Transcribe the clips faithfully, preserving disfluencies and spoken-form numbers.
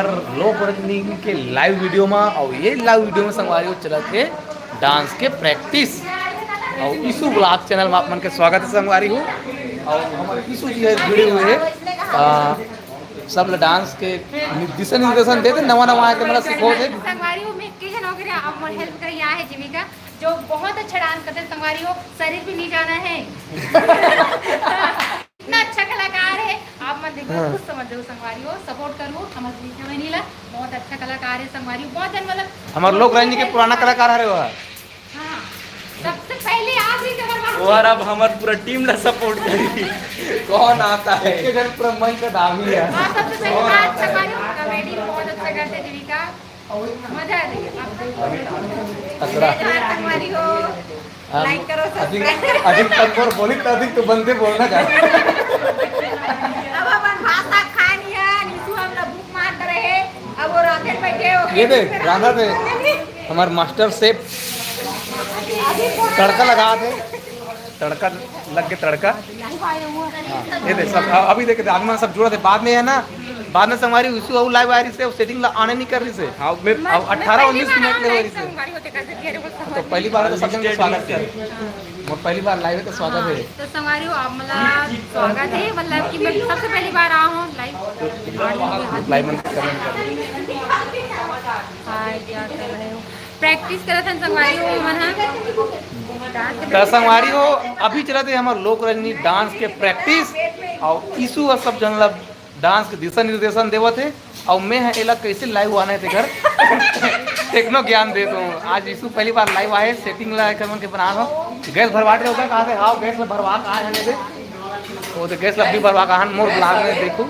लोक रंजनी के live video में, और ये लाइव वीडियो में संगवारी हो चलत हे डांस के प्रैक्टिस। और ईशु ब्लॉग चैनल में आप मन के स्वागत है संगवारी हो। और हमारे ईशु जी है जुड़े हुए हैं, आ, सब ल डांस के दिशा निर्देशन देते, नवा नवा आके मतलब सिखो थे। संगवारी हो, मैं के जन हो गया, अब मोर हेल्प कर यहाँ है जीविका, जो बहुत अच्छा डांस करते हैं संगवारी हो, शरीर भी नहीं जाना है। इतना अच्छा कलाकार है, आप मन देखो, हाँ। खुद समझ जाओ संगवारी हो, सपोर्ट करो हमारे जीविका बहिनी ला, बहुत अच्छा कलाकार है संगवारी हो, बहुत जन मतलब हमारे लोक रंजनी के पुराना कलाकार हरे वो। हाँ, सबसे पहले आप ही कमर बांधो। वो हर अब हमार पूरा टीम ला सपोर्ट करी। कौन आता है? एक जन पूरा मंच का दामी है। हाँ, सबसे पहले बात संगवारी हो, कॉमेडी बहुत अच्छा करते हैं जीविका। मजा आ रही है। असरा। संगवारी हो, हाँ, लाइक करो, अधिक, सब्सक्राइब करो। अधिक तक बोली तो अधिक तो बनते बोलना का। अब अपन भाषा खानी है, निशु हम लोग भूख मार रहे हैं। अब वो रांधे बैठे हो। ये दे, रांधा दे। हमार मास्टर शेफ तड़का लगा दे, तड़का लग के तड़का। हाँ, ये दे सब, अ-, अभी देखे आदमी सब जुड़ा थे, बाद में है ना, बाद में संगवारी ईशु और लाइव आ रही से, सेटिंग ला आने नहीं कर रही से। हाँ, मैं, मैं अठारह उन्नीस मिनट ले हो रही से। तो पहली बार तो सबसे स्वागत है। हाँ। और पहली बार लाइव है तो स्वागत है। तो संगवारी हो, आप मतलब स्वागत है, मतलब कि मैं सबसे पहली बार आया हूँ लाइव। लाइव में कमेंट कर। हाय, क्या कर रहे हो? प्रैक्टिस करत हन संगवारी हो, हमन ह। तो संगवारी हो, अभी चलत हे हमर लोक रंजनी डांस के प्रैक्टिस, और ईशु ह सब जन ला डांस के दिशा निर्देशन देवत हे, और मैं ह एला कैसे लाइव आना है तेकर टेक्नो ज्ञान देत हूँ। आज ईशु पहली बार लाइव आए, सेटिंग ला एकर मन के बना लो। गैस भरवाट रहे होगा, कहा थे, हाँ, गैस ला भरवा के आए हन दे। वो तो गैस ला भी भरवा के आए हन, मोर ब्लॉग में देखो।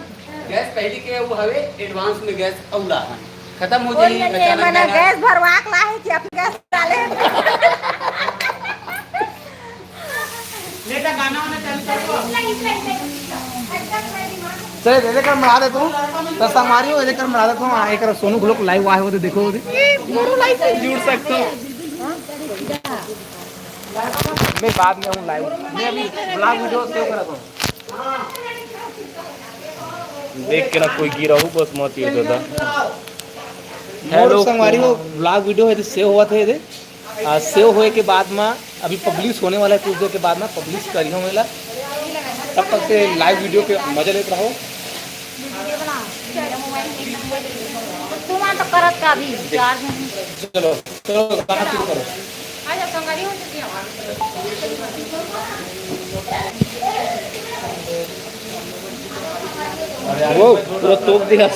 गैस पहली के वो हवे, एडवांस में गैस अउला हन। खत्म हो बोल जाई, ये अचानक मना गाना। गैस भरवा के लाए कि अपन गैस डाले। बेटा, गाना वाना चालू करो। चले, दे दे कर मरा दे तू। तो संगवारी हो, दे कर मरा दे तू। हाँ, एक सोनू लोग लाइव आए हो तो देखो। ये मोरू लाइव से जुड़ सकते हो। मैं बाद में हूँ लाइव। मैं अभी ब्लॉग वीडियो सेव कर रहा हूँ। देख के ना कोई गिरा हो, बस मत ये दादा। मोर हेलो। संगवारी हो, ब्लॉग वीडियो है तो सेव हुआ था ये दे। आ, सेव होए के बाद में अभी पब्लिश होने वाला है, कुछ देर के बाद में पब्लिश करी हूँ मेला। तब तक से लाइव वीडियो के मजा लेते रहो। तुम तो करत का अभी चार्ज नहीं। चलो, चलो, गाना शुरू करो। वो पूरा तोप दिया।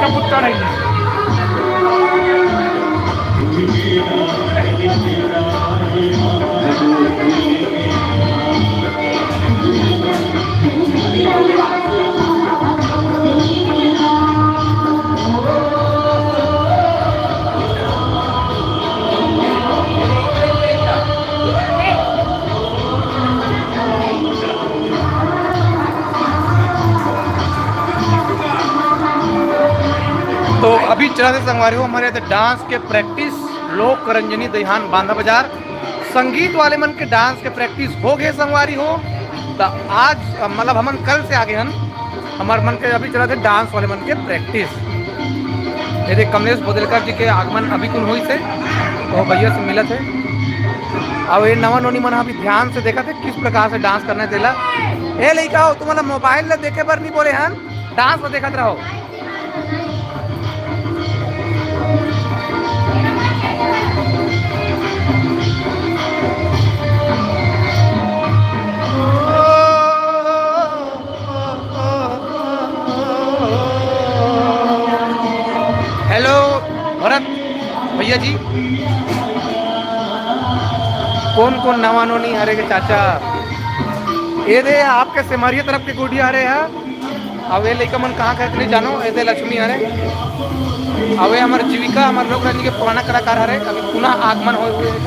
कुत्ता नहीं है। तो अभी चलत हे संगवारी हो, हमर यहाँ डांस के प्रैक्टिस, लोक रंजनी दईहान बांधा बाजार, संगीत वाले मन के डांस के प्रैक्टिस हो गए संगवारी हो। त आज, मतलब, हमन कल से आगे हन, हमर मन के अभी चलत हे डांस वाले मन के प्रैक्टिस। ये देख, कमलेश बोदलकर जी के आगमन अभी कुन होइस हे, तो भैया से मिलत हे। अब ये नवा नोनी मन अभी ध्यान से देखत हे, किस प्रकार से डांस करना हे तेला। ए लइका हो, तुमन मोबाइल ला देखे बर नहीं बोले हन, डांस ला देखत रहो। हेलो भरत भैया जी, कोन कोन नवा नोनी हरे के चाचा? ये दे आपके सेमरिया तरफ के गुड़िया हरे हा। अब ये लइका मन कहाँ के हरे नहीं जानो, ये दे लक्ष्मी हरे। अब ये हमर जीविका, हमर लोक रंजनी के पुराना कलाकार हरे, अभी पुनः आगमन होए हुए हे।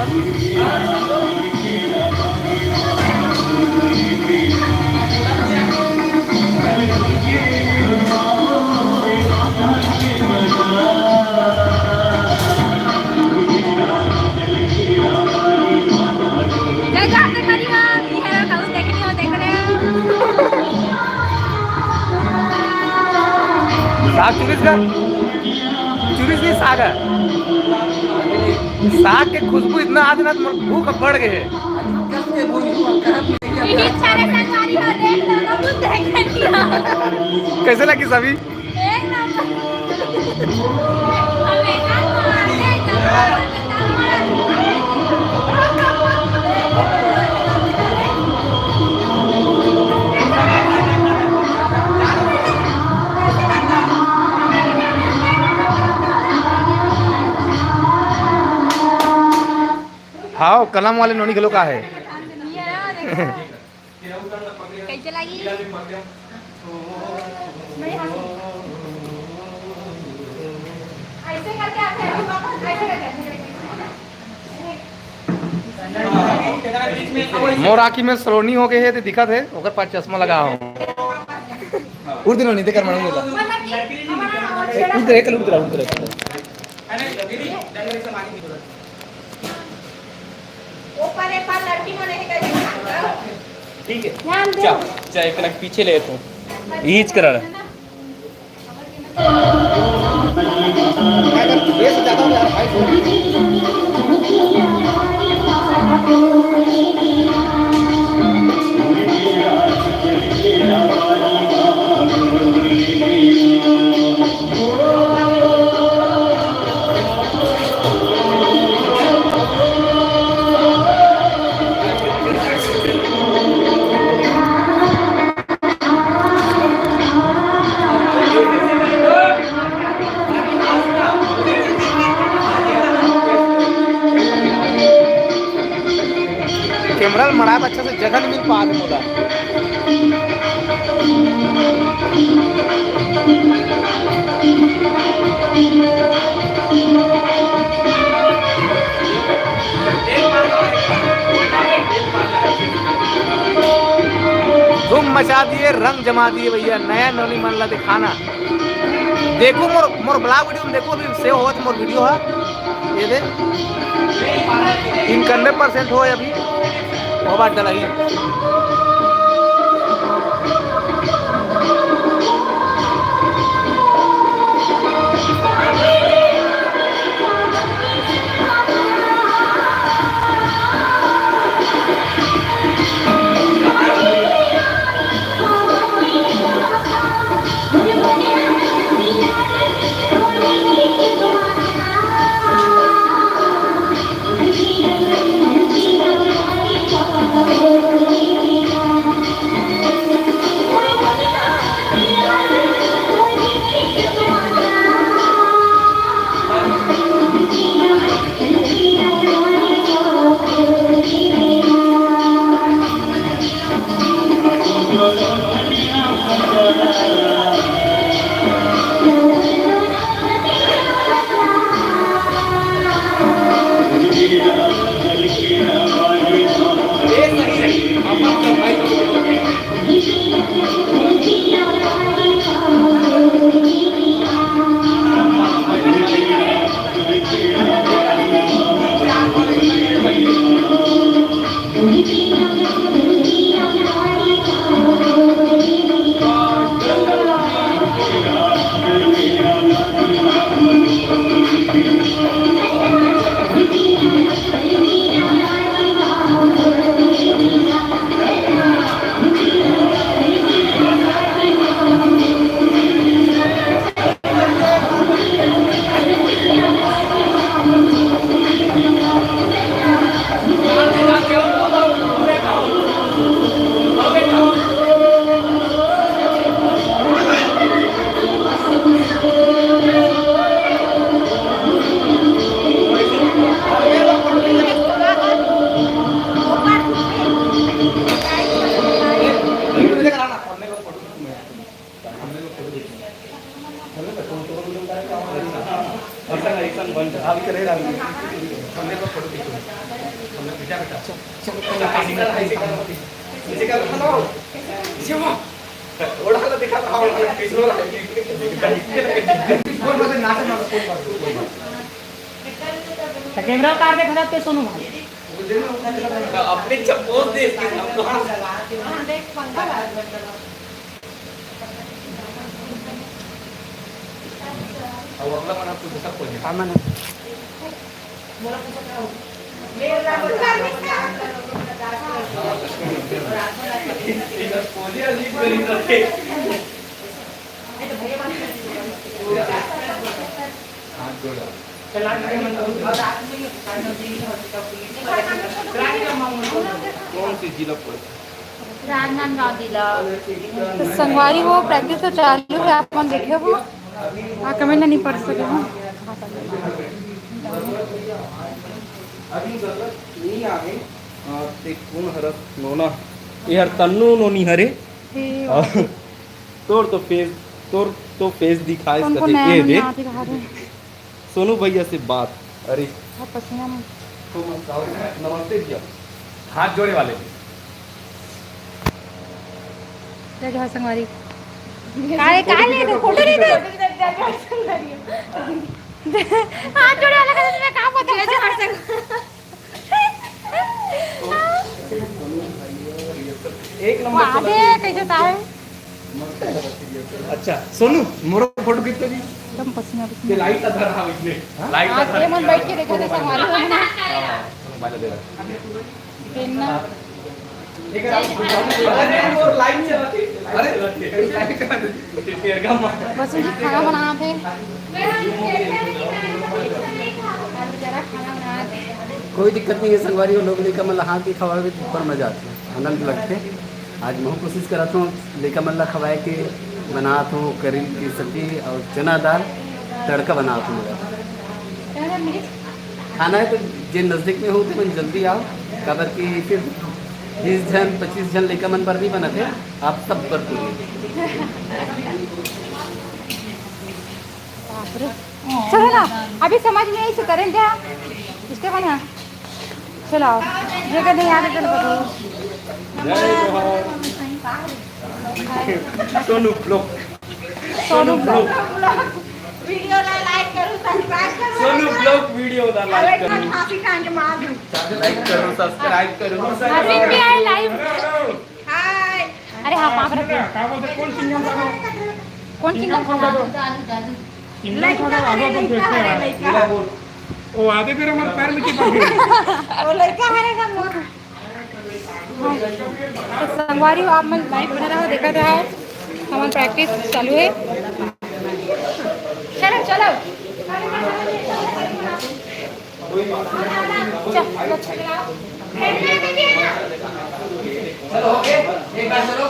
जय जय से करी हो, ये है कहूँ देखनी हो, देख रहे हो। साग चुरिस का? चुरिस नहीं, साग है। साग के खुशबू इतना आत ना, तो मोर भूख बढ़ गए है। यही सारे संगवारी हो, देख लो, कुछ देख लिया। कैसे लगी सभी? एक नंबर। हाँ, कलम वाले नोनी घलो का है। कैसे लगी? मोर आँखी में सलोनी हो गए हे, तो दिखत हे, ओकर पास चश्मा लगा हो। उर्दू नोनी, देख कर मालूम होगा। उर्दू, एक उर्दू, उर्दू। ऊपर एक बार लड़की मन हे कहीं। ठीक है। ध्यान दे। जा, जा, एक कनक पीछे ले तू। हीच करा। कैमरा ल मड़ाए बर अच्छा से जगह नहीं मिल पा रहे मोला। धूम मचा दिए, रंग जमा दिए भैया, नया नोनी मन ला दिखाना। देखो मोर, मोर ब्लॉग वीडियो में देखो, अभी सेव होवत मोर वीडियो है। ये दे, इक्यानवे परसेंट हो अभी, वो बात डला ही। ऐसा, ऐसा बन जा। अभी करे रहा। हमने तो फोटो खींचो। हमने भेजा बेटा। चलो, चलो, चलो। ऐसे कर, ऐसे कर। ओढ़ा ला दिखा, हाँ, ओढ़ा ला, कैसे हो रहा है? बोल, बोल, नाच, नाच, बोल, बोल, बोल, बोल। तो कैमरा उतार दे, खराब के सोनू भाई। अपने चप्पल दे इसके सामने। अब अगला मन आपको दूसरा खोज। हाँ, मन। हाथ जोड़ा। कौन सी जिला पर? राजनांदगांव जिला। तो संगवारी हो, प्रैक्टिस तो चालू है, आप मन देखे हो। आ, कमेंट नहीं पढ़ सके हो। अभी जरूरत नहीं आवे। आ, ते कौन हरस नोना? ये हर तन्नू नोनी हरे। हे। आ, तोर तो फेस, तोर तो फेस दिखाइस कौन कथे। कौन नया ए नोनी दे। आथे कहा थे? सोनू भैया से बात। अरे। हाँ, पसीना में। तो मत आओ। नमस्ते भैया। हाथ जोड़े वाले। जय जोहार संगवारी। काहे, काहे ले दो, फोटो ले दो। हाथ जोड़े वाला का तुम्हें कहाँ पता? जय जोहार संगवारी। एक नंबर वाह, चला। दे, कैसे ताहे? अच्छा, सोनू, मोरो फोटो खींच दे जी। एकदम पसीना, पसीना। ये लाइट का धर, हाँ, इसमें। हाँ? लाइट का हाँ, धर। ये मन बैठ के देखा था, संगवारी हो ना। हाँ, संगवारी दे रहा। पेन ना। अरे, वो लाइट चला थी। अरे, लाइट चला थी। बस उनकी खाना बनाना थे। जरा खाना बना दे। कोई दिक्कत नहीं है संगवारी, वो लोग लेकर मतलब हाथ भी खवावे तो ऊपर मजा आती है, आनंद लगते। आज महू कोशिश करत हूँ लइका मन ला खवाए के, बनात हूँ करेल के सब्जी और चना दाल तड़का बनात हूँ। खाना है तो जे नजदीक में हो तो मन जल्दी आओ, काबर कि फिर बीस जन पच्चीस जन लइका मन बर नहीं बनत है, आप सब बर पूरी। बाप रे। चलो ना, अभी समझ में आई से करें क्या? इसके बना। चलाओ, जेकर नहीं आते चलो बताओ। Sonu blog. Sonu blog. Video ला लाइक करो, सब्सक्राइब करो। सोनू ब्लॉग वीडियो ला लाइक करो। फांसी काट के मार दूं। लाइक करो, सब्सक्राइब करो। अभी भी आए लाइव। हाय। अरे हाँ, पाँव रख दो। क्या बोलते, कौन सिंगम था वो? कौन सिंगम था? सिंगम था वो, आगे अपन देखते हैं। वो आधे बेर हमारे पैर में चिपक गए। वो लड़का हमारे का मोर। तो संगवारी हो, आप मन लाइव बने रहो, देखा रहो, हमार प्रैक्टिस चालू है। चलो, चलो। चलो, ओके, एक बार चलो,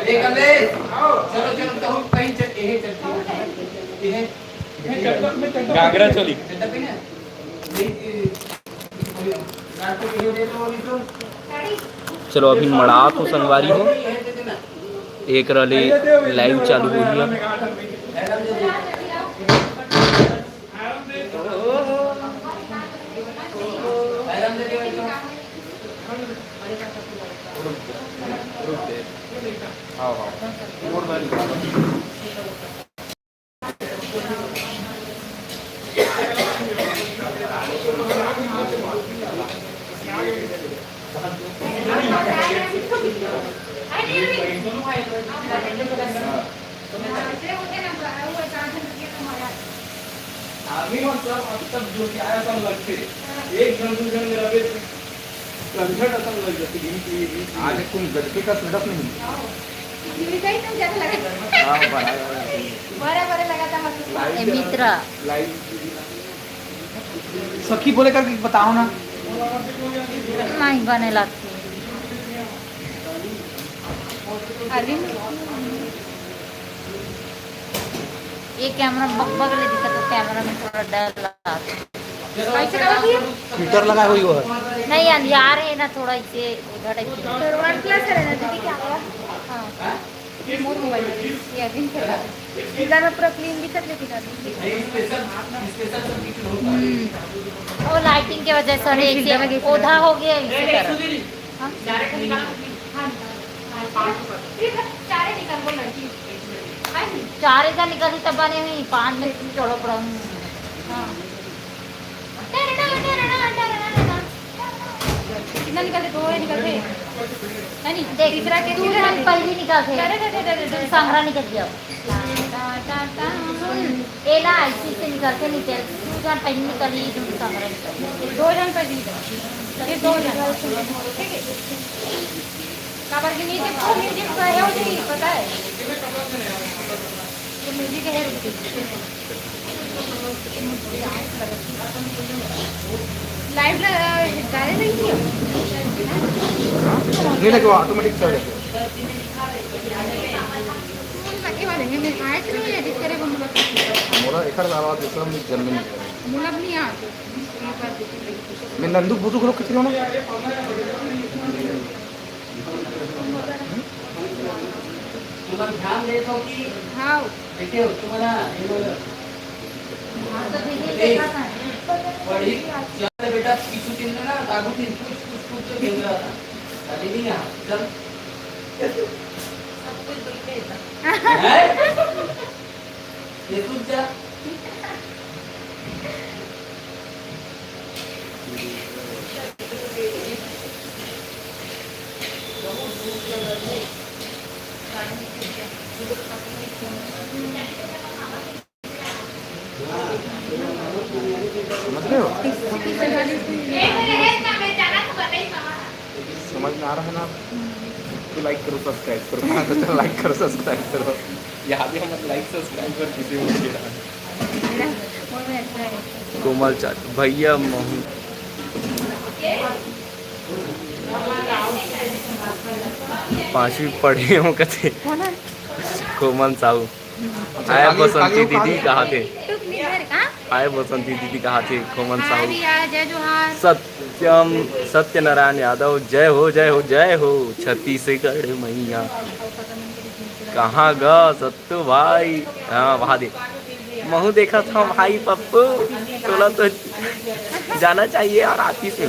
एक बार ले, चलो, चलो, तो हम कहीं चल, यही चलते हैं, यही, घाघरा चोली। चलो, अभी मड़ात हो संगवारी हो, एक रले लाइव चालू हो गया। आदमी मन सब अब तक जो क्या है, सब लगते। एक झन, दू झन में रहे, झंझट असन लग जाती, घिन के, घिन के। आज तुम गटके का सेटअप नहीं। हाँ, बड़ा, बड़ा। बड़ा, बड़ा लगा था मतलब। ए, मित्रा। लाइव। सखी बोले करके बताओ ना। नहीं बने लगती। अरविंद, ये कैमरा बकबक ले दिखा, तो कैमरा में थोड़ा डर लगा। कैसे लगा थी? फिल्टर लगा हुई वो है। नहीं, अंधियार है ना, थोड़ा इसे उधर है। तो OnePlus है ना दीदी, क्या हुआ? हाँ, ये मोर मोबाइल है, ये अरविंद के पास है। इधर में पूरा क्लीन दिखत, लेकिन अभी हम्म। वो लाइटिंग के वजह से, अरे, इसे ओधा हो गया इसी तरह। हाँ? चारे निकल, वो लड़की। चारे का निकल ही तब बने हुई, पाँच में तुम चढ़ो पड़ा। हाँ। कितना निकलते? दो ही निकलते। नहीं, नहीं, देख, तीसरा के, तू तीसरा जन के। पहली निकलते। अरे, अरे, अरे, अरे, अरे। संग्रह निकल गया। टा, टा, टा। सुन, ए ना, ऐसी से निकलते, निकल, तू जन पहली निकली, तू संग्रह निकल। दो जन पहली निकल। ये दो जन। ठीक है। काबर के नीचे को म्यूजिक का है, वो नहीं पता है। तो म्यूजिक है, रुक। लाइव ला-, डाले नहीं किया? नहीं लगे, वो ऑटोमेटिक चल जाते हैं। ये वाले में, में आया कि नहीं, एडिट करे वो मतलब? मोला एकर अलावा दूसरा में जन्म नहीं है। मोला भी नहीं आता। मैं नंदू बुजू को कितने होना? तुम्हाला ध्यान देतो की? हाव. देखिए, तुम्हाला हे बोललं. वडील, चल बेटा, पिसू चिल्ला ना, दाबून कुछ, कुछ, कुछ तो घेऊन राहता. झाली नाही हा. चल. सब कुछ बोलते हैं. हे तुझ्या. समझ रहे हो? समझ में आ रहा है ना? तो लाइक करो, सब्सक्राइब करो. कहाँ तो लाइक करो, सब्सक्राइब करो. यहाँ भी हम लाइक सब्सक्राइब कर किसी को नहीं रहा. कोमल चाट भैया महू पांचवी पढ़े हो कथे. कोमल साहू. हाय बसंती दीदी, कहा थे? हाय बसंती दीदी, कहा थे? कोमल साहू. सत्यम सत्यनारायण यादव, जय हो, जय हो, जय हो छत्तीसगढ़ मैया. कहाँ गा सत्तू भाई? हाँ, वहाँ दे. महू देखा था भाई पप्पू, तोला तो जाना चाहिए यार, आती से.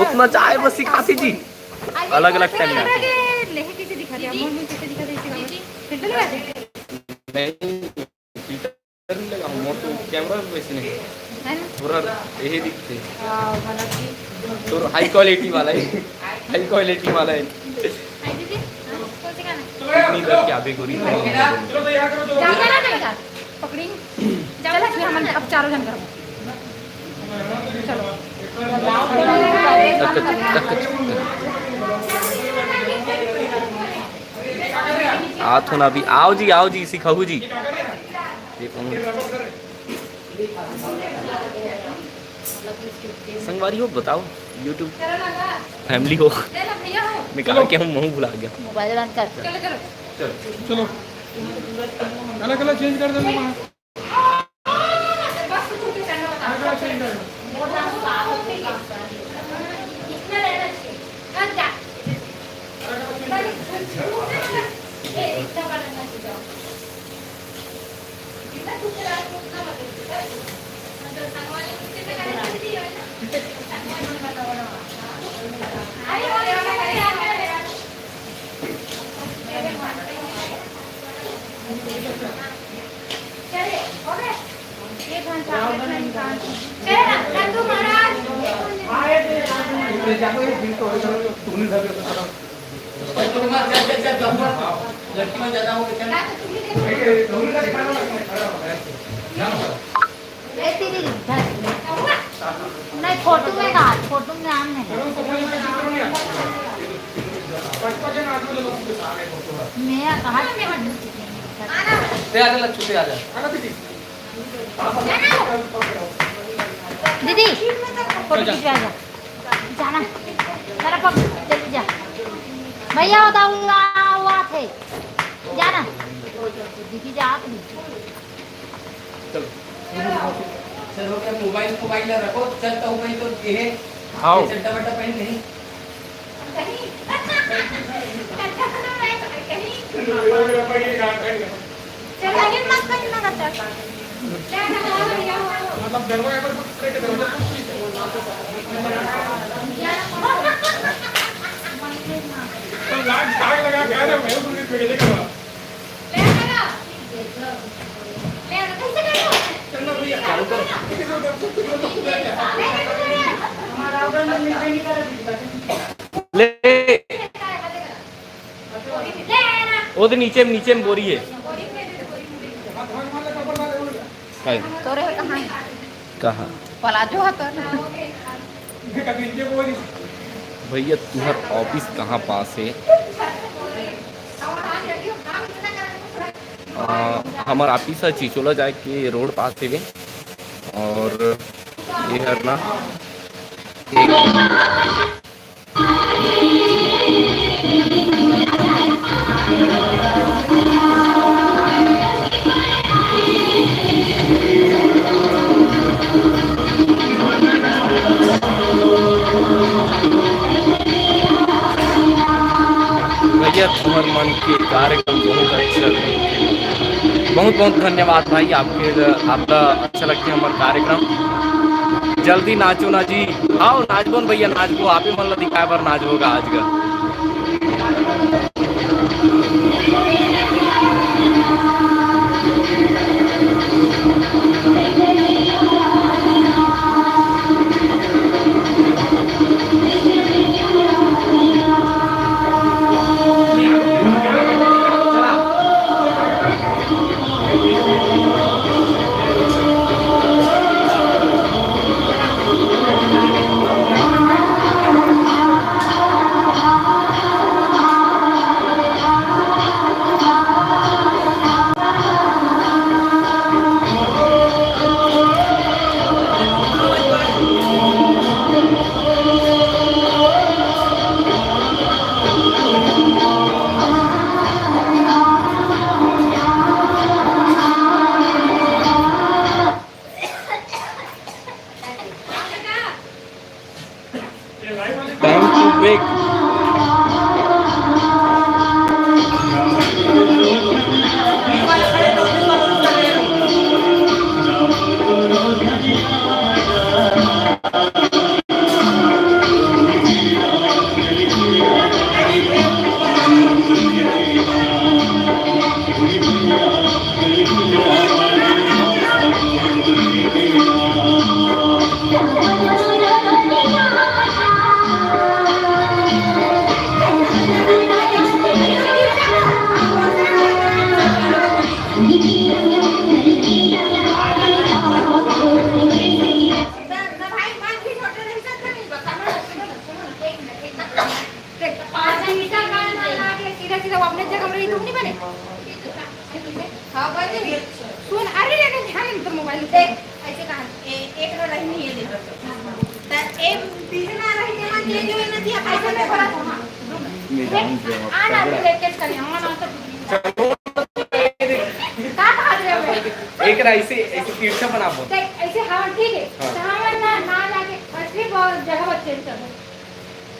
उतना चाय बस सिखाती जी. अलग-अलग टाइम में आते हैं। लेके कैसे दिखा दिया? मोर में कैसे दिखा दिया? इसके बारे में फिल्टर लगा दे। नहीं, फिल्टर नहीं लगा, मोर तो कैमरा वैसे नहीं है। है ना? पूरा यही दिखते हैं। वाह, मतलब कि तो हाई क्वालिटी वाला है, हाई क्वालिटी वाला है। हाय दीदी, हाँ, कौन से गाना? इतनी देर क्या भी गोरी। जाओ, गाना नहीं गा। पकड़ी। चल, फिर हम अब चारों जन करो। चलो। आत हो ना अभी। आओ जी, आओ जी, सिखाऊ जी। ये कौन? संगवारी हो, बताओ, YouTube फैमिली हो। मैं कहा क्या हूँ, मुंह भुला गया। मोबाइल बंद कर। चलो, चलो। चलो। अलग अलग चेंज कर देना वहाँ। अलग अलग चेंज कर देना। ए तेरी इधर। नहीं, फोटो में कहा, फोटो में नाम नहीं है। मैं कहा ते आजा, लच्छू, ते आजा। दीदी, फोटो खिंचवा जा। जाना। मेरा पग जल्दी जा। भैया, होता हुआ, हुआ थे। जाना। दीदी, जा आप नहीं। चलो। सर, हो गया, मोबाइल, मोबाइल ना रखो, चलता हूँ कहीं तो ये है, आओ। ये चड्डा वड्डा पहन नहीं। चल, आगे मत कर, ना करता। मतलब, दरवाजा पर कुछ करके दरवाजा कुछ नहीं। तो लाग, आग लगा के आ रहा हूँ, मैं उनको देख के। ले, लगा। ले, लगा, कैसे कर रहे हो? चल ना भैया, चालू कर। ले। वो तो नीचे, नीचे में बोरी है। काय? तोरे कहाँ है? कहाँ? प्लाजो है तोरे। भैया, तुहर ऑफिस कहाँ पास है? आ, हमर ऑफिस है चिचोला जाए के रोड पास है। और ये है ना, एक भैया, तुमन मन के कार्यक्रम बहुत अच्छा रहिथे। बहुत बहुत धन्यवाद भाई, आपके, आपका अच्छा लगथे हमर कार्यक्रम। जल्दी नाचो ना जी। आओ नाचबो न भैया, नाचबो, आपे मन ला दिखाए बर नाचबो गा आज गा। Time to break. देख, पाँच मिनट का ना लागे, सीधा सीधा वो अपने जगह में रही, तुम नहीं बने। हाँ, बने। सुन, अरे, अरे, ध्यान नहीं, तो मोबाइल देख, ऐसे कहा, ए-, एक ना रही नहीं है, देख। त ए, तीन ना रही, ये मन ये जो है ना, दिया, ऐसे में बोला था, हाँ। देख, आ ना, तू एक एक करिए, हाँ, ना, तो का भाग रहे हो? एक ना ऐसे, ऐसे तिरछा बनाबो। देख, ऐसे, हाँ, ठीक है। हाँ। तो हाँ, ना, ना जाके, और फिर बहुत जगह बच्चे चलो।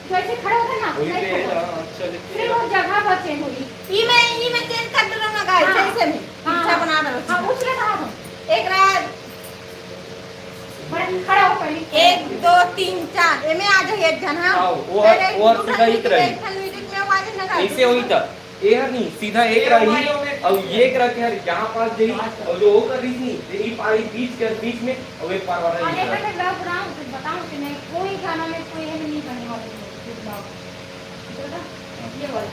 जैसे खड़े होते ना, वही वैसे पे, खड़े। हाँ, अच्छा, लेकिन फिर वो जगह पर चेंज होगी। ई में, ई में चेंज कर दो ना, गाइस, हाँ। ऐसे में। हाँ। अच्छा बना दो। हाँ, उसके साथ हो। एक रात। बड़े खड़ा हो पहले। एक, दो, तीन, चार। एमे आ जाइए एक जन, हाँ। हाँ, वो है, अरे, वो है, दूसरा सीधा ही म्यूजिक, रही। एक ठन म्यूजिक में आवाज ना गाइस। ऐसे हुई था। ए हर नहीं, सीधा एक रही, अउ ये एक रखे हर यहाँ पास जही, अउ जो वो कर रही थी, ये ई पारी बीच के बीच में, अउ एक पार वाला और नहीं एक कर। बार मैं बताऊं, कुछ बताऊं कि नहीं, कोई गाना में कोई है नहीं बने वाली है, ये वाला।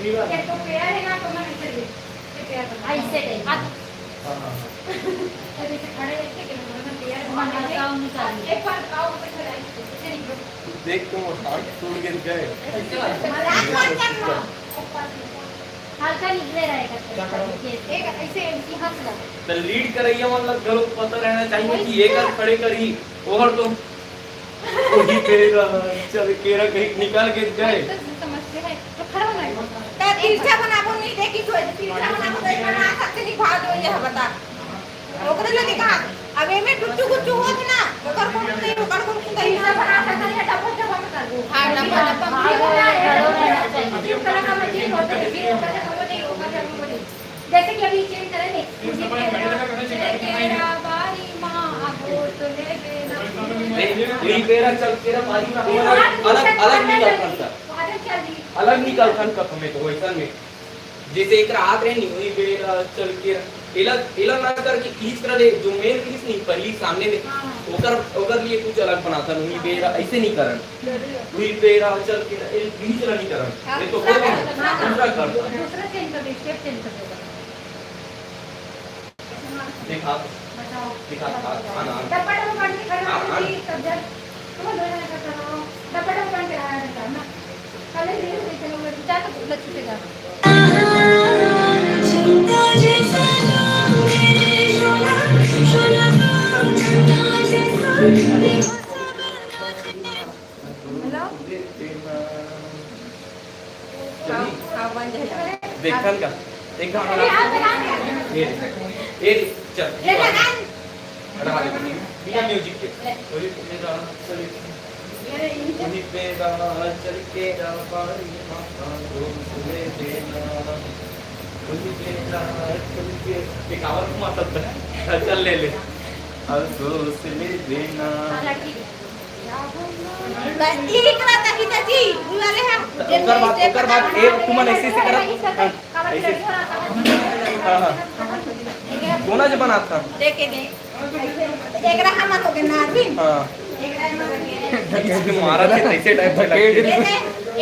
ये वाला। ये तो पेयर है ना, तो मैं इसे दे, ये पेयर बना। हाँ, इससे दे, हाथ। हाँ, हाँ, हाँ। तो जैसे खड़े रहते कि मैं पेयर बना, हल्का होनी चाहिए। एक बार आओ, ऊपर से लाइट, इसे निकलो। देख तो वो हाथ टूट गिर गए। मजाक मत करना। हल्का निकले रहेगा। क्या करो? एक ऐसे, ऐसे हाथ लगा। तो लीड करैया मन ला घलो पता रहना चाहिए कि एकर खड़े करही, ओहर तो वही तेरा चल केरा कहीं निकाल के जाए। तो समझते हैं, तो खड़ा होना है। तो तिरछा बनाबो नहीं, देखी तो तिरछा बनाबो तो इतना हाथ से निकाल दो, ये बता। ओकरे से निकाल। अब एमे टुच्चू गुच्चू होत ना, ओकर कोनो नहीं, ओकर कोनो नहीं। हाँ, डब्बा, डब्बा। जैसे कि अभी चेंज करे ने, उही बेरा चल के रा बारी मा आगो तो ले बेना। नहीं, उही बेरा चल के रा बारी मा अलग, अलग, अलग निकल सकता। अलग निकल सकता हमें तो वैसा में। जैसे एक रात रहे नहीं, उही बेरा चल के रा। एला, एला ना करके खींच कर दे, जो मेन पीस नहीं, पहली सामने में, हाँ। ओकर, ओकर लिए कुछ अलग बनाता, उही बेरा ऐसे नहीं करन। उही बेरा चल के रा, ए, बीच ला नहीं करन। हाँ, ये तो दूसरा बोल रहे हैं, कर, हाँ, दूसरा कर। दूसरा चेंज कर दे, स्टेप चेंज कर दे। दिखा। बताओ। दिखा, दिखा, हाँ, हाँ। डब्बा डब्बा बांट के खड़ा हाँ, हो हाँ। गई, सब जन। तुम दोनों ऐसा करो। डब्बा डब्बा बांट के रहा है बेटा, ना। पहले धीरे से चलो, वो जा तो लग छूटेगा। हेलो? हाँ, हाँ, बन जाएगा। देखन का? एक घंटा। ये, ये, चल। ये लगा। हटा दे। बिना म्यूजिक के। ले। वही पे रहा, चल। ये इनके वही पे रहा, चल के रहा, बारी माँ, दोस्त ले देना। वही पे रहा, चल के, एक आवर को माता था। चल, ले, ले। अब दोस्त ले देना। हाँ, ठीक है। बस, यही करा था, पिताजी, बुला ले हम। ओकर बाद, ओकर बाद, ए, तुमन ऐसे, ऐसे करत, हाँ, ऐसे। हाँ, हाँ। कोना जे बनात था? देखे के। एकरा हम तो के ना भी। हाँ। एकरा हम तो के। इसके मारा थे, ऐसे टाइप से लगते हैं। ये दे,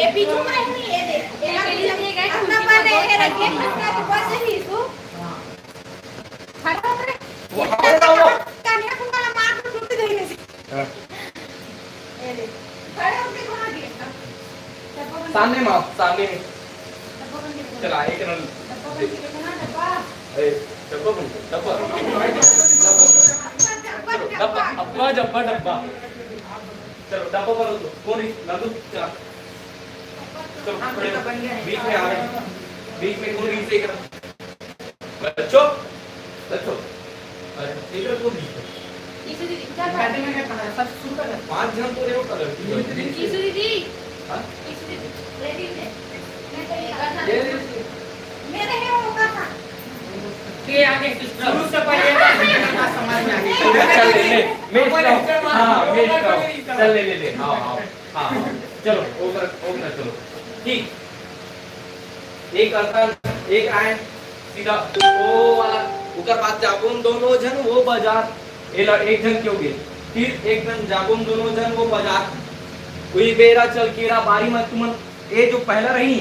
ये पीछू में नहीं, ये दे। एकरा पीछू अपना बने, ये रखे, इसका तो बस ही तू। खड़ा हो रे। वो खड़ा हो। कानिया को वाला मार के टूट गई है। हाँ। ए ले। खड़े होके घुमा दिए। डब्बा बंद। सामने मार, सामने। डब्बा बंद कर। चला, एक रन। डब्बा बंद कर ना, डब्बा। ए, डब्बा बंद कर, डब्बा। डब्बा, डब्बा, डब्बा, डब्बा। चलो, डब्बा बंद कर दो। कौन है? नंदू, चला। चलो, खड़े हो। बीच में आ रहे हैं। बीच में कौन है? एक रन। बच्चों, बच्चों, अरे, इधर कौन है? ईशु दीदी, क्या बात है? मैंने कहा, सब शुरू कर दे। पांच जन तो रहे हो कलर की। ईशु दीदी। हाँ? ईशु दीदी, रेडी है। मैं तो ये कहा था। ये, ये, ये। मेरे है वो कहा। ये आगे सिस्टर। शुरू से पहले समझ में आ गया। चल ले, ले, मैं इसका हूँ। हाँ, मैं इसका हूँ। चल ले, ले, ले। हाँ, हाँ। हाँ, हाँ। चलो, ओकर, ओकर, चलो। ठीक। एक अंकल, एक आए, सीधा ओ वाला, ओकर बाद जाबोन दोनों झन वो बाजार। एला एक झन क्यों गे? फिर एक झन जाबोन दोनों झन वो बाजार। उही बेरा चल के रा बारी म तुमन, ए जो पहला रही,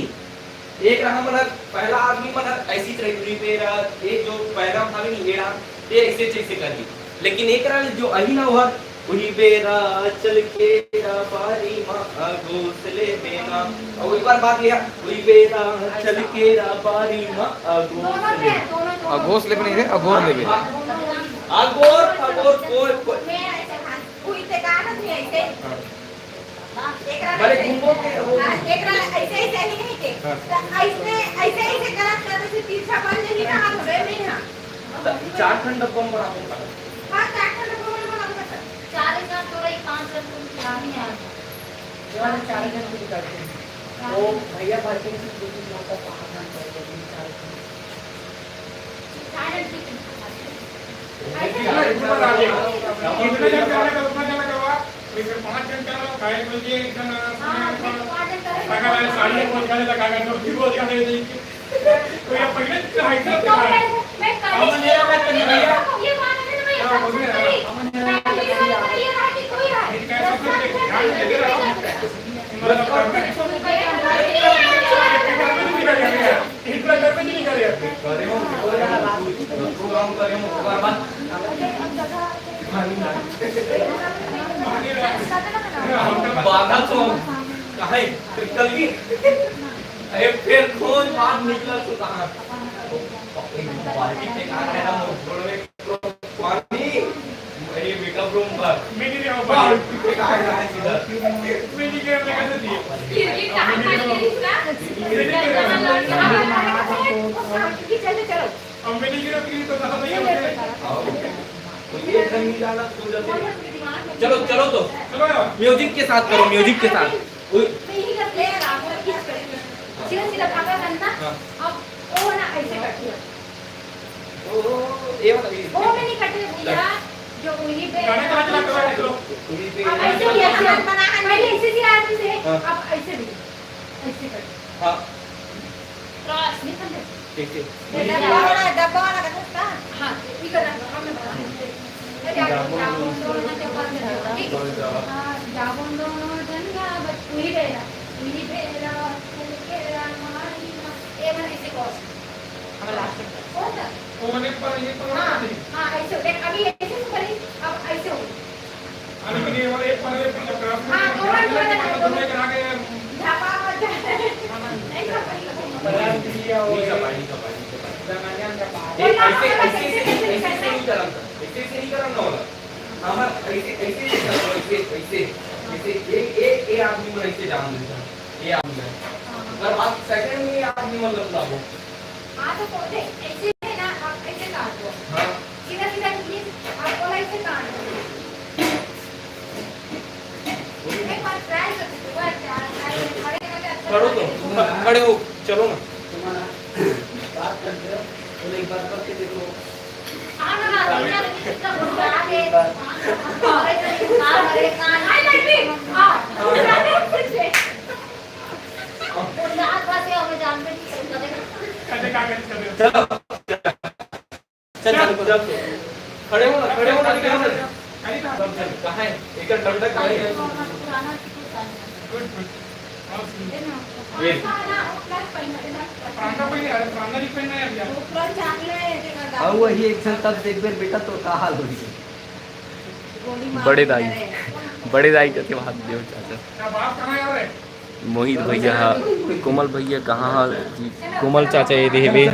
एक रहा मन ह, पहला आदमी मन ह ऐसी चढ़ी हुई पे रहा, ये जो पहला भाग नहीं, ये रहा, ये ऐसे, ऐसे करही। लेकिन एक रहा जो अही ना हुआ, उही बेरा चल के रा बारी मा अगोस ले बेना। और एक बार बात लिया, उही बेरा चल के रा बारी मा अगोस ले। अगोस ले भी नहीं रे, अगोर ले भी। अगोर, अगोर, कोई, कोई। मैं ऐसे हाथ, कोई ते कहा ना, तू ऐसे। हाँ। एकरा भले ऐसे, घूमो के वो हाँ, एकरा ऐसे, ऐसे नहीं कहे के। हाँ। तो ऐसे, ऐसे, ऐसे करत, करत से तिरछा बन जाही ना, हाथ में नहीं, हाँ। तो चार ठन डब्बा में बना दूंगा। हाँ, चार ठन डब्बा में बना दूंगा, सर। चार एक साथ थोड़ा ही पाँच रख तुम खिलानी है। ये वाले चार जन को निकालते हैं। हाँ। वो भैया भर के दो तीन लोग का पाँच जन कर दो, तीन चार जन। चार जन की कितने जन करने का, उतना जन का हुआ? वैसे पाँच जन का, काहे बोल दिए, एक जन, हाँ, उसमें फिर पाँच जन का है। काका वाले सामने बोल दिया था, काका जो भी बोल दिया था, ये देख के। तो ये पहले तो है, सब तो था। मैं, मैं अब मेरा बात करने भैया। ये बात है ना, मैं हाँ, सब बोल रहे हैं। करी। अब मेरा बात करने भैया। ये रहा कि कोई रहा। ये कैसा कुछ ध्यान नहीं दे रहा। मतलब, इतना कर भी नहीं कर रहे। करे हो, प्रोग्राम करे हो, ओकर बाद। बाधा तो काहे कल की? अरे, फिर खोज बात निकला तो कहाँ? बाल्टी फेंका है ना, मोर गोड़ में। पानी, ये मेकअप रूम पर। मैं नहीं रहा हूँ, बाहर। पानी फेंका है ना, इधर। मैं नहीं गया, मैं कैसे दिए? खिड़की कहाँ पर है इसका? मैं नहीं गया। चलो, चलो। अब मैं नहीं गिरा, फिर तो ज्यादा नहीं होते। आओ। एक ढंग नहीं डाला, सो जाते। चलो, चलो तो। चलो यार। म्यूजिक के साथ करो, म्यूजिक के साथ। कोई सीधा, सीधा भागा करना। हाँ। अब वो ना ऐसे करती है। ओ, ये वाला, ये। वो में नहीं कटे भैया, जो उंगली पे गाना चला, चला, चला, चला। उंगली पे। अब ऐसे ही ऐसे बना है, पहले ऐसे सिला देते थे, हाँ। अब ऐसे भी, ऐसे कर। हाँ। क्रॉस। नहीं समझे? ठीक है। ये डब्बा वाला, डब्बा वाला करते हैं ना? हाँ, ये कर रहा हूँ, हम बना रहे हैं। ये जाबो, जाबो, दोनों जन का बस, ठीक है? हाँ, जाबो, दोनों जन का बस, उंगली पे ना, उंगली पे ना, उंगली पे ना, हमारी ना, ये वाला ऐसे क्रॉस। हमारा लास्ट में। होता। तो मैंने पर ये पर हाँ, नहीं। हाँ, ऐसे हो। देख, अभी ऐसे से करी, अब ऐसे हो। अभी मैंने ये वाला एक पर, एक पर चक्कर आपने हाँ, तो वही तो मैंने तो कहा कि झापा मत जा। नहीं, झापा नहीं करूँगा। नहीं झापा, नहीं झापा, नहीं झापा। ये ऐसे, ऐसे, ऐसे, ऐसे, ऐसे नहीं करना था। ऐसे, ऐसे नहीं करना वाला। हमारा ऐसे, ऐसे नहीं करना, ऐसे, ऐसे, ऐसे। ये, ये, ये आदमी को ऐसे जान देता। ये आदमी है। अगर आप सेकंड में ये आदमी मतलब ना हो। हाँ, तो बोल दे, ऐसे है ना, आप ऐसे काट दो। हाँ। सीधा सीधा नीचे, आप बोला ऐसे काट दो। एक बार ट्राई कर दो, एक बार ट्राई, ट्राई, खड़े होके अच्छा खड़ो तो, लगेगा। ख-, खड़े हो, चलो ना। तुम्हारा बात करते हो, तो एक बार करके देखो। हाँ, ना, ना, ना, इसका मुंडा आगे। हाँ, हाँ, हाँ, हाँ, हाँ, हाँ, हाँ। वो लाल बस है, हमें जान पे नहीं चलता, देखो। कदे का कदे कदे। चलो। चल, चालू कर। चल, चल। खड़े हो ना, खड़े हो ना, खड़े हो ना। अरे, कहाँ है? कहाँ है? एक घंटा खड़े हैं। गुड, गुड। ये। प्रांता पहले, अरे, प्रांता जी पहनना है भैया। ऊपर चांगला है, देखा। अब वही एक साल तब देख बेर बेटा तो का हाल होही। बड़े दाई, बड़े दाई करके बात देव चाचा। क्या बात करना यार है? मोहित भैया हा, कोमल भैया कहाँ हा जी? कोमल चाचा ये देवे।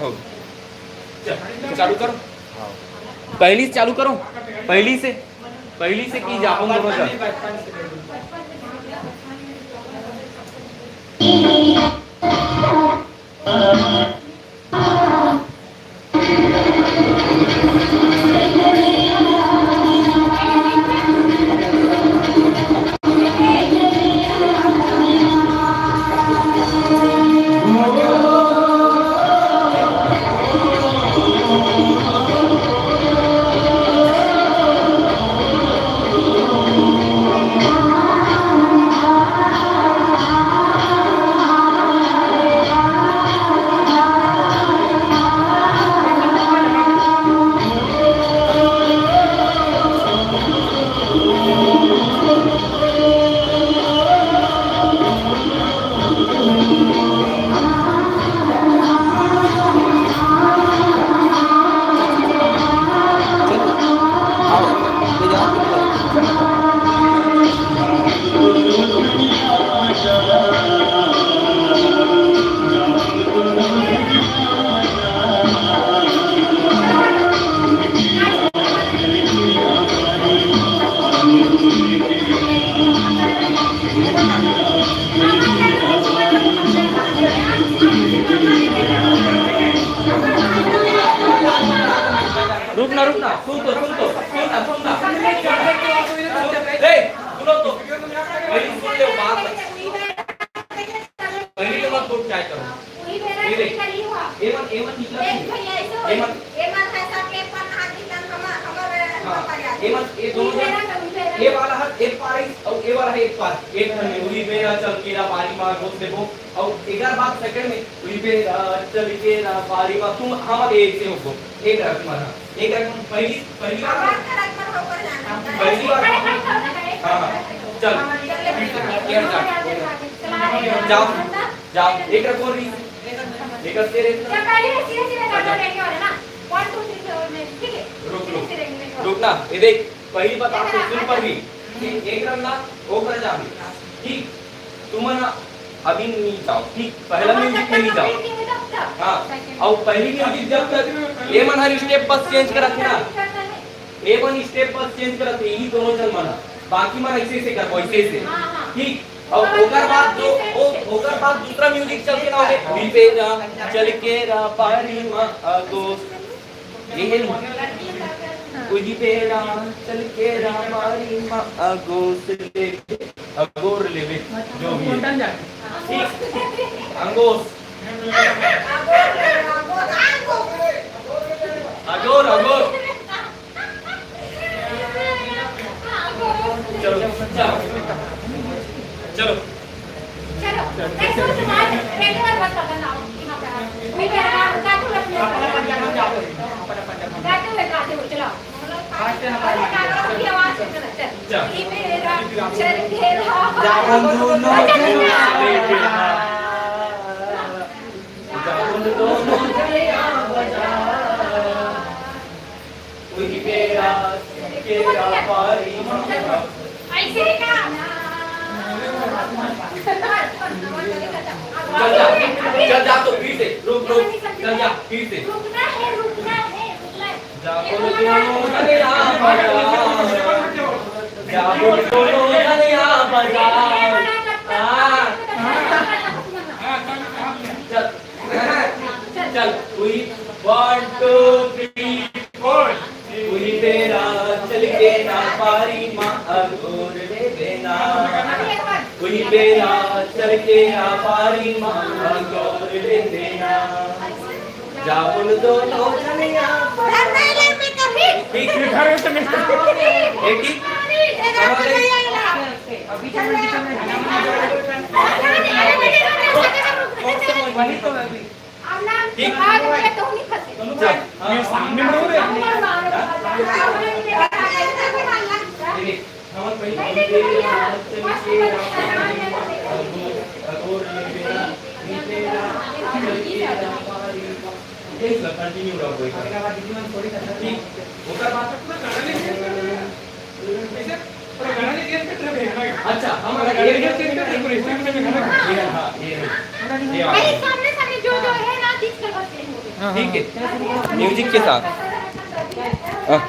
हो। चल, चालू करो। पहली से चालू करो। पहली से, पहली से की जा, हम दोनों का। रुक ना, रुक ना, सुन तो, सुन तो, सुन ना, सुन ना। ए, सुनो तो, पहले सुन ले बात। पहले तो मत बोल, क्या करो? ये देख, एमन, एमन निकला नहीं। एमन, एमन, ये दोनों जन, ये वाला है, ये पार है, और ये वाला है, ये पार। एक ठन में उही बेरा चल के ना बारी मार रोक देबो। अउ एकर बाद सेकंड में, उही पे, अ, चल के ना, बारी मा तुम हमर एक से होगो। एक रकम, हाँ। एक रकम पहली, पहली बार। पहली बार। हाँ, हाँ। चल। जाओ, जाओ। एक रकम और रही। एक रकम और रही। रुक, रुक। रुक ना, ये देख, पहली बात आप सुन पर भी। एक रकम ना, वो कर जा। ठीक। तुमन अभी नहीं जाओ, ठीक, पहला म्यूजिक में नहीं जाओ। हाँ, अउ पहली म्यूजिक जब तक ये मन हर स्टेप बस चेंज करत हे ना, ये मन स्टेप बस चेंज करत हे, ये दोनों जन मन, बाकी मन ऐसे ऐसे कर, वैसे ऐसे, ठीक। अउ ओकर बाद जो, ओ, ओकर बाद दूसरा म्यूजिक चल के ना होगे, दिल पे ना, चल के ना, पारी मा, आ, दोस्त। ये है। उही बेरा चल के रामारी माँ अगोस लेबे, अगोर लेबे, जो भी है। ठीक। अंगोस। अगोर, अगोर। चलो, चलो। चलो। चलो, ऐसे उसके बाद पहली बार मत पकड़ना, यहाँ पे आओ। कोई भी अगर उठा तो अपने गाते हुए, गाते हुए, चलो। अरे, गाते हुए, आवाज से चलो, चल। चल। ये मेरा चल के रहा। जा बंधु, नो। ऐसे ही का? चल जा, चल जा, तो फिर से, रुक, रुक, चल जा, फिर से। रुकना है, रुकना है, रुकना है। जा बोल दो, अरे आ बजा। जा बोल दो, अरे आ बजा। हाँ। चल। चल, उही, one, two, three, four। उही बेरा चल के ना पारी माँ अगोर ले देना। उही बेरा चल के ना पारी माँ अगोर ले देना। जा बोल दो, दो जनिया। ठीक। ये ठीक? समझ गई? वही तो मैं भी। ठीक। चल, हाँ। ये सामने में हो रहे हैं। ये कंटिन्यू रहो, कोई ठीक। ओकर बाद में पूरा गाना नहीं change कर देना। अच्छा, हम ये, ये, ये, ये, ये, हाँ, ये, ये, ये, भाई, सामने, सामने जो, जो है ना, ठीक से बस change हो गया। ठीक है, music के साथ। हाँ।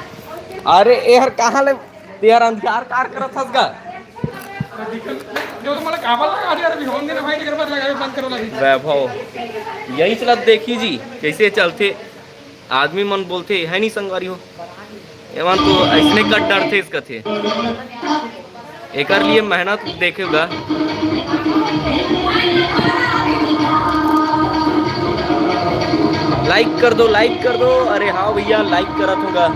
अरे यार, कहाँ ले, यार, अंधियार कार करत हस गा? जो तो मला काबल लगा दे यार, अभी होन देना भाई, तेरे बाद लगा, बंद करो लगी। वैभव, यही चलत देखी जी, कैसे चलते। आदमी मन बोलथे, "है नहीं संगवारी हो, एमन तो अइसने कट डरथे," कथे। एकर लिए मेहनत देखे गा। Like कर दो, like कर दो। अरे हाँ भैया, like करत होगा।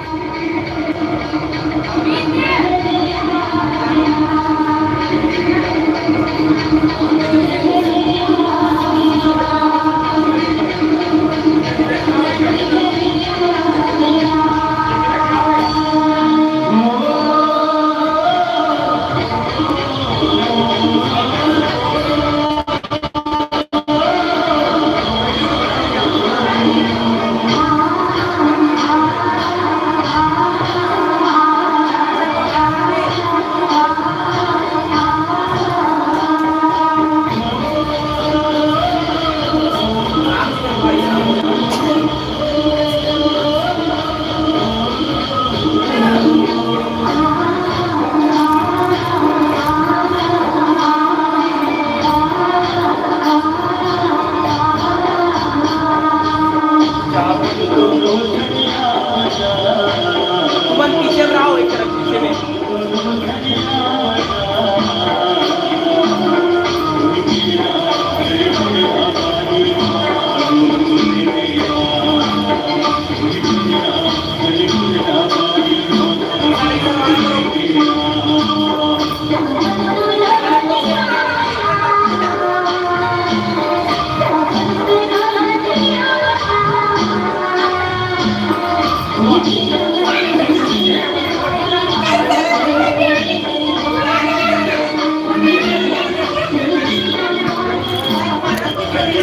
तुमन पीछे में रहो, एक तरफ पीछे में।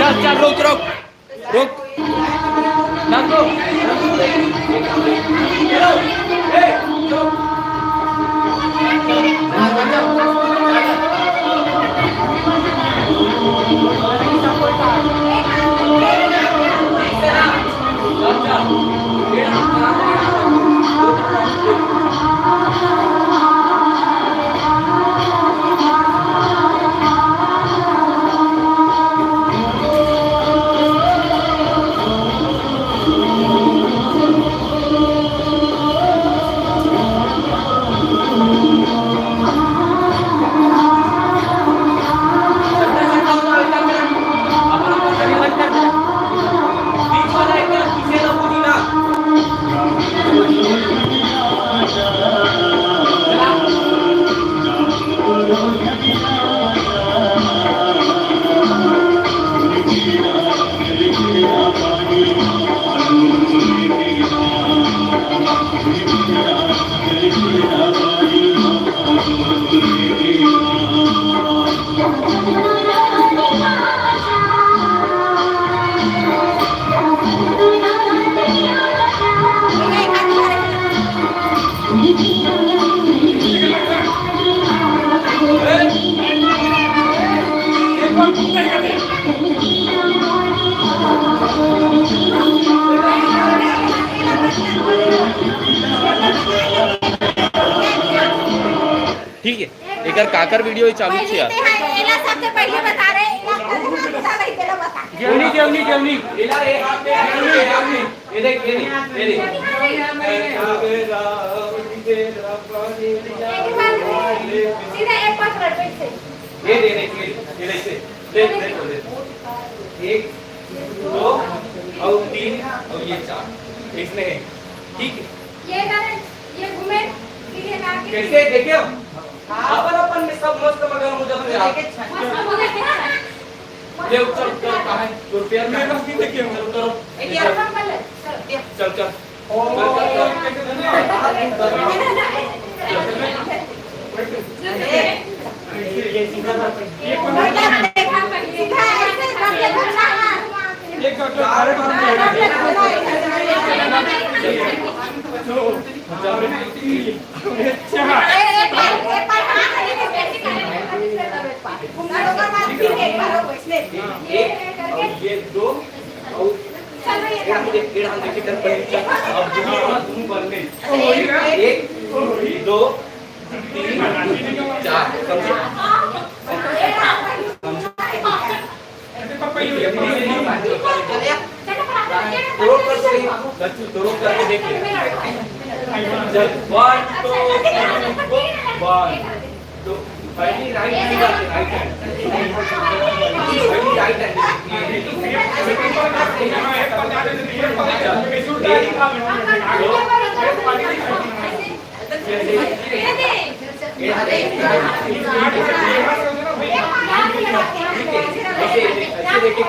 चल, चल, रुक, रुक। रुक। नंदू। ठीक है, एकर काकर वीडियो चालू छे यार। पहले ते हैं, एला सबसे पहले बता रहे, एला कौन बता रहे, तेला बता। जेवनी, जेवनी, जेवनी। एला एक हाथ में, जेवनी, जेवनी। ये देख, ये देख, ये देख। सीधा एक पास रख, फिर से। ये दे, ये दे, ये दे, ये दे, ये दे। एक, दो और तीन और ये चार, इसमें है। ठीक है। ये इधर है, ये घूमे, फिर ये आके। कैसे देखे हो? अपन अपन में सब मस्त मगन हो जाते हैं आप। मस्त मगन है। ले, चल, चल, कहाँ है? जो पेयर में मस्त नहीं देखे हो। चल, करो। एक यार, हम कर ले। चल, चल, चल। एक और ये दो और एड़ा हम देख, एड़ा हम देख के कर पहले चल। अब दोनों, दोनों बन में। एक, दो, तीन, चार। समझे? समझे? रोक कर तो नहीं, बच्चों, तो रोक करके देख ले। चल, one, two, three, go, one। तो पहली राइट हैंड आके, राइट हैंड। पहली राइट हैंड। ऐसे, ऐसे देखिए।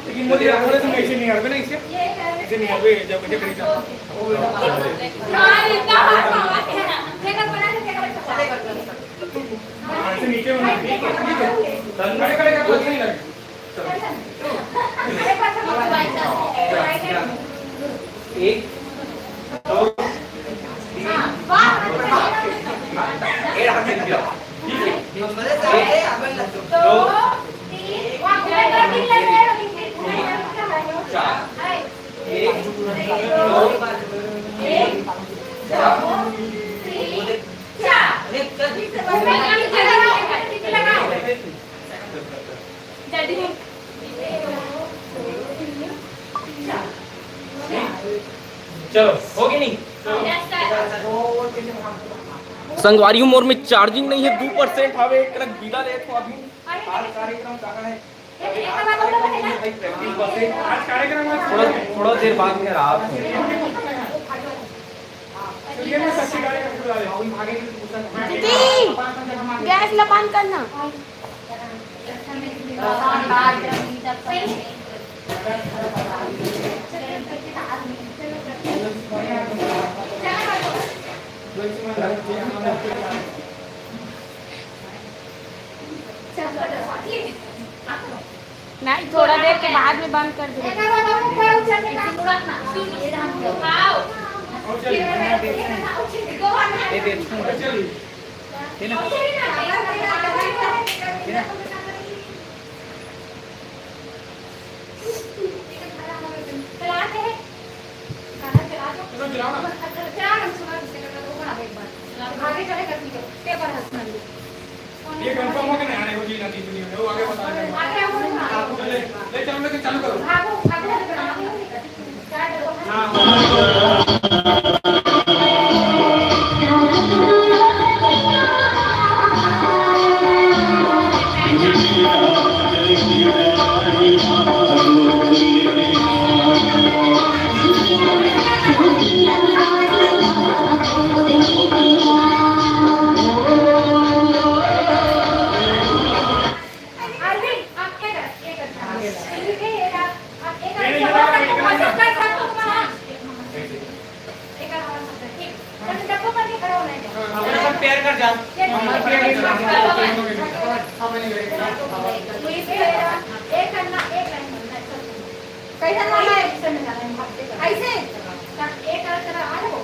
लेकिन मुझे याद है, तुम ऐसे नहीं हटबे ना, इसे, इसे नहीं हटबे, जब मुझे कहीं जाना। हाँ, इतना बात है ना। ऐसे नीचे होना। खड़े, खड़े, खड़े, खड़े नहीं लगे। एक, दो, तीन। ये रहा, मिल गया। ठीक है। एक, दो, तीन, चार। एक, दो, तीन, चार। चलो, हो गई नहीं? संगवारी हो, मोर में चार्जिंग नहीं है, दू परसेंट हवे, एक तरफ बिना लेत हो अभी। आज कार्यक्रम कहाँ है? आज कार्यक्रम है। थोड़ा, थोड़ा देर बाद में रात में। दीदी, गैस ला बंद करना। नहीं, थोड़ा देर के बाद में बंद कर दे। ये कंफर्म हो कि नहीं आने को जी, ना दी दुनिया में, वो आगे बता देंगे। चले, ले चलो, लेकिन चालू करो। तो इसे एक करना, एक लाइन बनना है, सब। कैसा करना है? ऐसे में जाना है, भाग के करना है। ऐसे? तब एक करना, आ जाओ।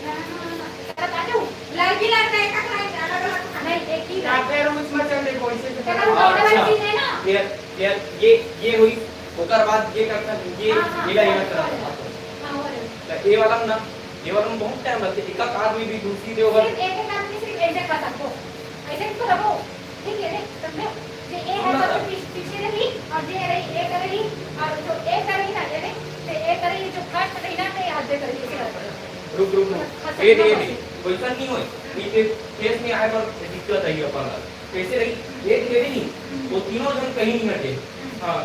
ना, ना, ना, ना, एक करना, आ जाओ। लाइन की लाइन का एक एक लाइन, अलग-अलग खाना है, एक ही लाइन। पैर उसमें चल देखो, इसे क्या करना? अच्छा। ये, ये, ये हुई, ओकर बाद ये करता, ये, हाँ, हाँ, ये लाइन हाँ, करता। हाँ, हो रहे। तो ये वाला ना, ये वाला में बहुत टाइम लगता है, एक आदमी भी दूसरी दे ओकर। सिर्फ एक एक आदमी सिर्फ ऐसे खा सकते हो, ऐसे तो रहो, ठीक है, देख, समझे? जे ए है, ना। तो पीछे, पीछे रही, और जे रही, ए करेगी, और जो ए करेगी ना, ये नहीं, जे ए करेगी, जो फर्स्ट रही ना, तो ये हाथ दे करेगी, ऐसे करके। रुक, रुक, रुक। हाँ, ये, ये, समझ ये, वैसा नहीं होए। ये फेस में आए पर दिक्कत आई अपन ला। कैसे रही? एक ये नहीं, वो तीनों जन कहीं नहीं हटे। हाँ,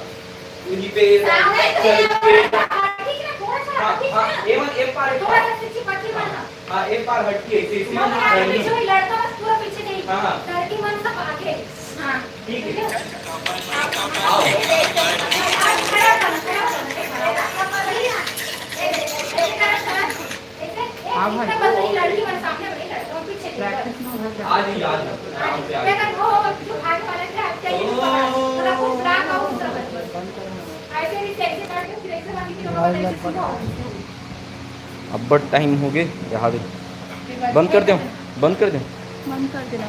उन्हीं पे सामने से चल के। ठीक है, थोड़ा सा हाँ, ठीक हाँ, है। एवन एक बार, एक थोड़ा बार। सा पीछे पक्की मारना। हाँ, एक बार हटकी ऐसे, ऐसे। मत आगे पीछे, वही लड़का बस पूरा पीछे नहीं। हाँ, हाँ। लड़की मन सब आगे। हाँ। ठीक है। आओ। खड़ा कर, खड़ा कर। हाँ भाई। लड़की मन सामने बड़ी लड़का पीछे नहीं। प्रैक्टिस में हो जाता है। आ जाइए, आ जाइए। आराम से आ जाइए। अगर वो जो आगे वाला क्या, क्या ये नहीं पता, मतलब वो ब्लैक आउट सब है। ऐसे भी ऐसे काट के फिर ऐसे बांध के लोगों को ऐसे सीधा हो। अब्बड़ टाइम हो गए, यहाँ दे। बंद कर दो, बंद कर दो। बंद कर देना।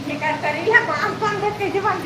ये कर, कर रही है, बांध, बांध, कैसे बांध?